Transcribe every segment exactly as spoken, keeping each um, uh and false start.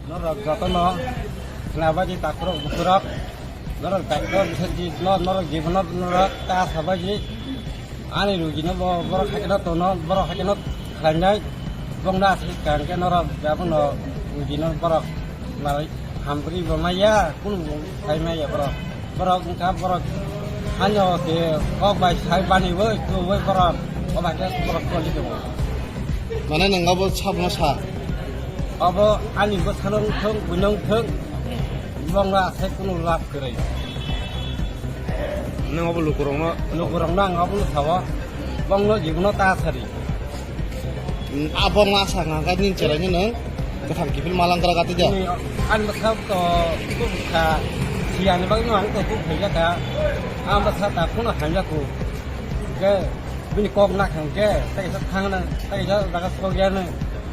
Norok jotono khnabaidi takhurok bukhurok, norok doctor biswajit no, norok jibono norok ta sabaidi ani rugino bo borok haikhe no tono, borok haikhe no khlainai, bongno aswk kaham khe norok abono rugino borok nai hambrwi bo maya, kunu bo sai maya borok. Borok wngkha borok hano se kok bai sai baniwi tuwi borok oba khe borok toli tongo. Mane nwng abo sabono sa? Abo ani bwsano wngthok, buino wngthok, bongno asai kunu lab kwrwi. Nwng abo lukurokno? Lukurokno ang abono sao, bongno jibono ta sari. Abo ma sa nga ga nin cherai ni nang. Katham kipil malang kara gati ja. Ani bwsa to tubukha. Siyani bagwi no ang to tubukha ka. Ang bwsa ta kuno hamya ku. Ke bini kok na khang ke. Tai sa thang na. Tai sa jaga sok ya na.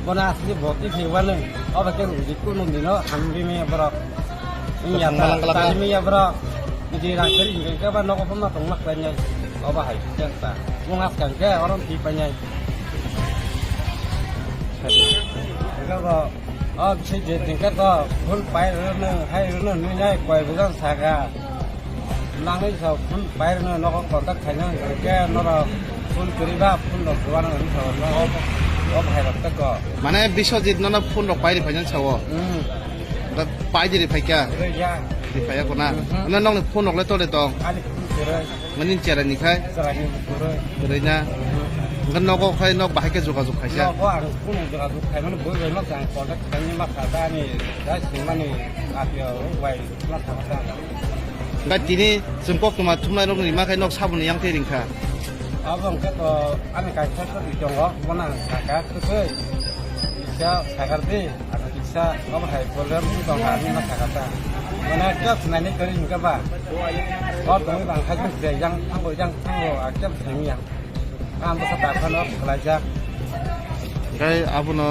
Bona asli boti phe wa na. Oba ke ruji kuno dino hambi me borok. Iya ta. Malang kara. Tali me ya borok. Jadi rang kari ke ba nogo pama tong mak lainai. Oba hai ta. Mung as khang ke orom pi panai. Ego, o bisi je tingkhe to phone pai rwno, hai rwno nini nai koi bwsang saka. Nangni sa phone pai rwno nogo contact khaina hwnkhe norok phone kwrwi ba phone rok kwbana hwnwi sa o, o, o bhai rok tei ko. Mane Biswajit nono phone rok pai rwphaina sa o? Hmm. Da pai di rwphaikha? Rwya. Rwphaiya kona? Mhm. Ano nokni phone rok le tole tong? Ani phone kwrwi. Mani cherai ni khai? Cherai ni kwrwi. Kwrwi na? Mhm. Hwnkhe nogo khai nok bahai khe jogajog khaisa? Nogo ang kunu jogajog khaimani bui bai nok ang contact khaimani ma kha ta ani da singmani apia rok bai ma kha ta. Hwnkhe tini chwng koktwma thumnai rok ni ma khai nok saboni yang tei ring kha? Abo hwnkhe to ani kaisa sotwi tongo, bono ang sakha kwtwi. Kisa sakar di. Ano kisa obo hai problem wng tong ha, ani ma sakha ta. Mane kebo sinani kwrwi hwnkhe ba. O tongwi bang kha jang se, yang thango, yang thango, a kebo sinani yang. Ang bwsa ta phano khlaijak. Hwnkhe abono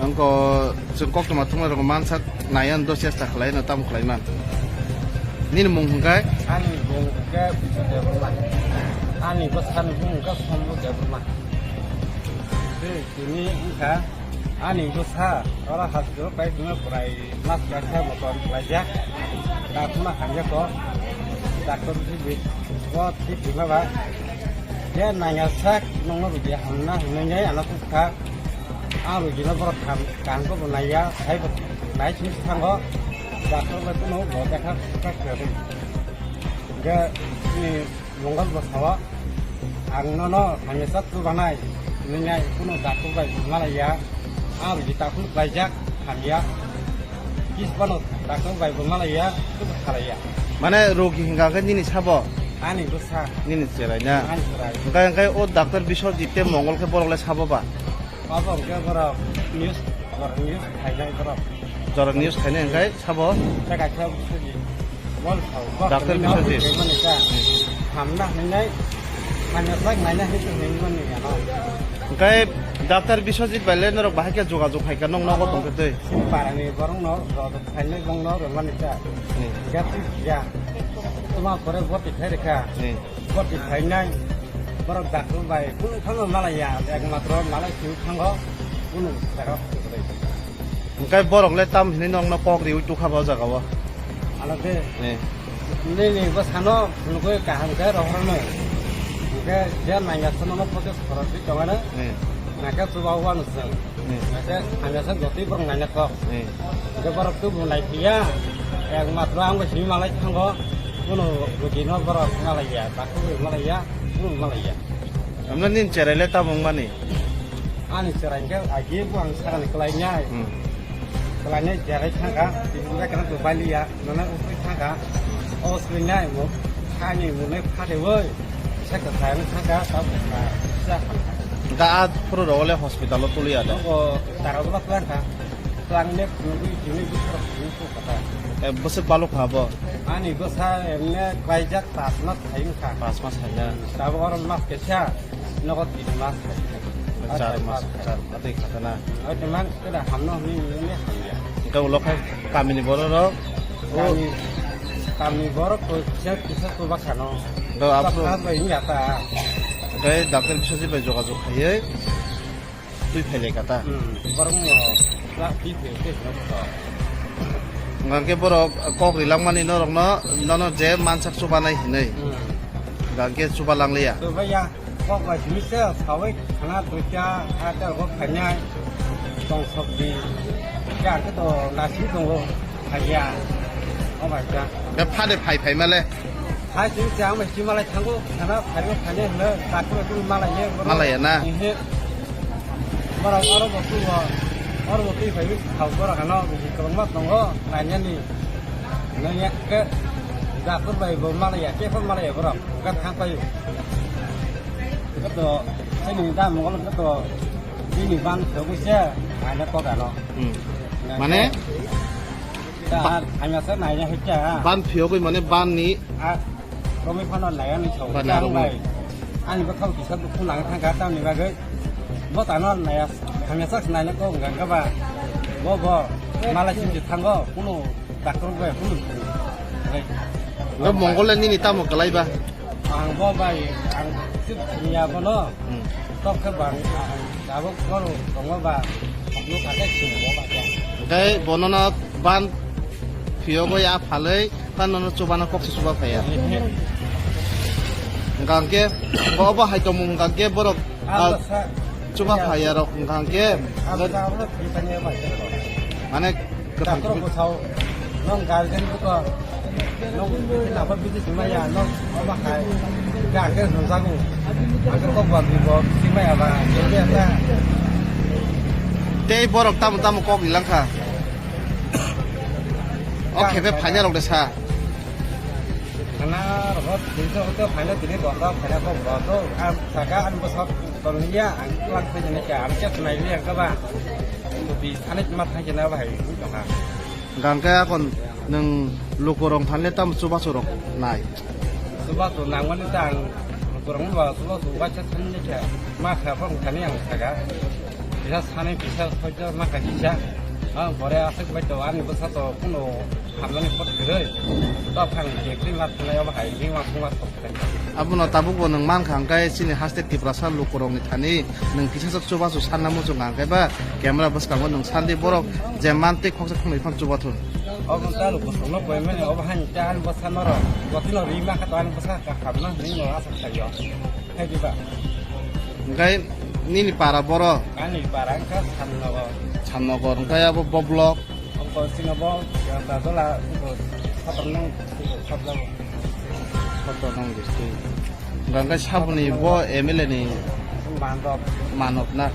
wngkha chwng koktwma thumnai rok mansak naiya do chesta khlai no tamo khlai man. Nini mung hwnkhe? Ani mung hwnkhe Biswa Debbarma. Ani bwsani mung hwnkhe Sombo Debbarma. Tei tini wngkha. Ani bwsa oro hospital pai tongma bwrai mas kaisa motom khlaijak. Dakhuno hamya kok. Doctor bisi bo thik tongma ba. Je nangya sak nongno rugi hamna hinwi nai ano kukha. Ang rugino borok kaham kaham khe bo naiya, sai bo nai simi thango. Doctor bai phano bo dekha kha khe. Hwnkhe, Mongol bwsao ang nono hamya chak chubanai, nini ai kunu daktwk bai malaiya, ang rwgwi takhuk laijak hamya, kis phano daktwk bai bo malaiya, kunu khalaiya. Mane rogi hingka khe nini sabo? Ani bwsa. Nini cherai na? Ani cherai. Hingka hingke o doctor Biswajit tei Mongol khe borok le sabo ba? Abo hingke borok news, borok news khainai borok. Jora news khainai hingke sabo? Tei kaisa Biswajit. Bol sao, bol Doctor khainai Biswajit. Khaimani ka. Hamna hinai, hamya sak naina hinwi hinmani ano. Hingke doctor Biswajit bai le norok bahai khe jogajog khaika, nok nogo tongkhe tei? Sini parani borok no jogajog khainai bong no rwmani ka. Hmm. Hingke twi ya. Tuma pore boti khai rikha. Hmm. Boti khainai borok doctor bai kunu phano malaiya, ekmatro malai simi thango kunu jaga kwrwi. Hingke borok le tam hinui nokno kok riui tukha bo jaga o. Ano de. Eh. Nini bwsano nugui kaham khe rohorno. Hingke je nangya sono no pote khorokti tongano. Eh. Nake chuba wano chwng. Eh. Nake hamya sa jotoi borok naina kok. Eh. Hingke borok tubu nai phiya. Ekmatro ang bai simi malai thango. Kuno rugino borok malaiya, bakhubo malaiya, kuno malaiya. Amno nini cherai le tamo wngmani? Ani cherai hingke agi bo ang sakani kwlainai. Hmm. Kwlainai cherai thangka, tini hingke kana to baliya, nana ukui thangka. O swinai mo, kani mo ne phate woi. Seka thangka, ta. Da phuru ro le hospital o tuliya da. O tara bula kwlangka. Kwlangne phunugui tini bwswk phunuk kha ta. Eh, bwswk baluk kha bo? Ani bwsa emne klaijak pas mas thai wngkha. Pas mas thai na? Tabuk oro mas kaisa, nogo tin mas thai. Char mas, char, atwi kha na? Oi, te man keda hamno hwnwi nini hamya. Hingke ulo khe kamini borok rok? Kami, kami borok koi kisa, kisa kwbakha no. Do aphuru. Kwbakha bai wngya ta. Hingke doctor Biswajit bai jogajog khaiwi. Twi phailai kha ta? Hmm, borokno class twi phaio tei hwnkhe to. Hwnkhe borok kok rilangmani norokno, nono je mansak chubanai hinwi. Hmm. Hwnkhe chuba langliya. Chubaya, kok bai simi se sawi khana duita, ha ta go khainai. Tong sabji. Ya ke to nasi tongo. Phaiya. O bai ta. Be phade phai phai male. Hai simi se ang bai simi malai thango. Khana phaibo khainai hwno. Takhuk ekdom malai ye. Malai ya na? Ehe. Borok oro bo tubo, oro bo twi phaiwi thao borok ano kwbangma tongo nainani. Nang yak khe dakur bai bo malaya, khe phano malaya borok, gat thang paio. Khe to, chini da mongol khe to, bini ban thogwi se, naina kok ano. Hmm. Nang Mane? Khe, da, hamya se naina hikya. Ban phiyogwi mane ban ni A, romwi phano nai ani chao. Ba na romwi. Ani bwkhao kisa dukhu nang thangkha tamni bagwi. Bo tano naya, hamya sak naina kok hwnkha ba. Bo, bo, malai simi thango, kunu doctor bai kunu. Bo mongol le nini tamo kwlai ba? Ang bo bai, ang sip ya bono. Hmm. Tok khe bang, ang tabuk bono tongo ba. Nuk ate simo ba. Tei bono no ban phiyogwi a phalwi. Kan nono chubana kok se chuba phaiya. Hwnkha hwnkhe, bo obo hai tongmung hwnkha hwnkhe borok, ah, chuba phaiya rok hwnkha hwnkhe, mane kwthang. Nong guardian buko, nong nabo bidi simaya, nong obo hai, hwnkha hwnkhe hwnjago, hwnkhe kok ba bibo simaya ba, simaya ta. Tei borok tamo tamo kok ilangkha. O khe be phaina rok de sa. Khana rok tini to phaina tini bonda phaina kok bo to ang saka ang bwsa tong ya ang klang phaina ne kya ang kya sunai ya ka ba. Bi thani ma thang kena ba hai tong ha. Hwnkha hwnkhe akon nwng lukurok thanle tamo chubachu rok nai. Chubachu nangmani ta ang lukurok ba chubachu waisa thani ne kya ma kha bong thani ang saka. Kisa sani kisa soijo ma kha kisa. Ah, bore aswk bai to ani bwsa to kuno hamnani pot kwrwi. To phang je kri mat khwlai obo hai ni ma khuma sok tai. Abono tabuk bo nwng man kha hwnkhe chini haste Tiprasa lukurokni thani nwng kisa sok chubachu sanna muchung kha hwnkhe ba camera bwskango nwng sandi borok je man tei khoksa khwnwi phano chubathun. Obo ta lukurokno koi mani obo hai ta ani bwsa norok. Botino ri ma kha to ani bwsa ka hamna hwnwi no asa khaio. Hai diba? Hwnkhe nini para boro? Ani para wngkha Samnogor. Samnogor, hwnkhe abo bo block? Abo sino bo, Dadola, abo Satarnong, Satarnong. Satarnong district. Hwnkhe saboni bo M L A ni Manok. Manok na?